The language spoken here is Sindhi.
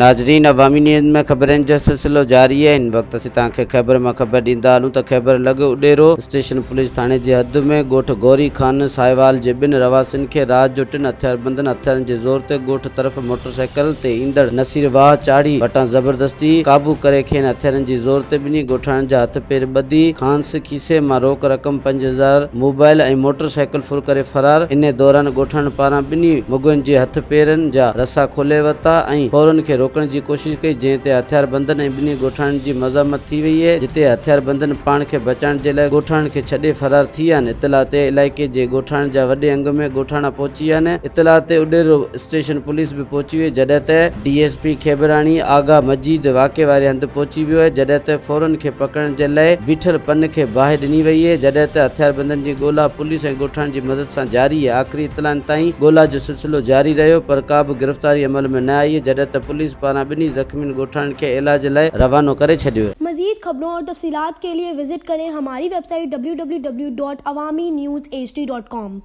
ناظرين عوامي نيوز ۾ خبرن جو سلسلو جاري آهي هن وقت اسين توهان کي خيبر مان خبر ڏيندا هلون ته خيبر لڳ اڏيرو اسٽيشن پوليس ٿاڻي جي حد ۾ ڳوٺ غوري خان ساهيوال جي ٻن رهواسين کي رات جو ٽن هٿياربندن هٿيارن جي زور تي ڳوٺ طرف موٽرسائيڪل تي ايندڙ نصير واهه چاڙهي وٽان زبردستي قابو ڪري کين هٿيارن جي زور تي ٻنهي ڳوٺاڻن جا هٿ پير ٻڌي کانئس کيسي مان روڪ رقم 5000، موبائل ۽ موٽر سائيڪل ڦر ڪري فرار، انهي دوران ڳوٺاڻن پاران ٻنهي مغوين جي هٿ پيرن جا رسا کولي ورتا ۽ ڦورن کي روڪڻ جي ڪوشش ڪئي جنهن تي هٿياربندن ۽ ٻنهي ڳوٺاڻن جي مزاحمت ٿي وئي جتي هٿياربندن پاڻ کي بچائڻ جي لاء ڳوٺاڻن کي ڇڏي فرار ٿي ويا آهن اطلاع تي علائقي جي ڳوٺاڻن جا وڏي انگ ۾ ڳوٺاڻا پهچي ويا آهن اطلاع تي اڏيرو اسٽيشن پوليس به پهچي وئي جڏهن ته D S P Khebrani Agha Majeed واقعي واري هنڌ پهچي ويو آهي جڏهن ته ڦورن کي پڪڙڻ جي لاء بيٺل پن کي باهه ڏني وئي آهي جڏهن ته هٿياربندن جي ڳولا پوليس ۽ ڳوٺاڻن جي مدد سان جاري آهي آخري اطلاعن تائين ڳولا جو سلسلو جاري رهيو پر ڪا به گرفتاري عمل ۾ نه آئي جڏهن ته پوليس پاران ٻنهي زخمين ڳوٺاڻن کي علاج لاء روانو ڪري ڇڏيو. مزيد خبرون اور تفصيلات کے لئے وزٽ ڪرين ھماري web site www.awamiNewsHD.com.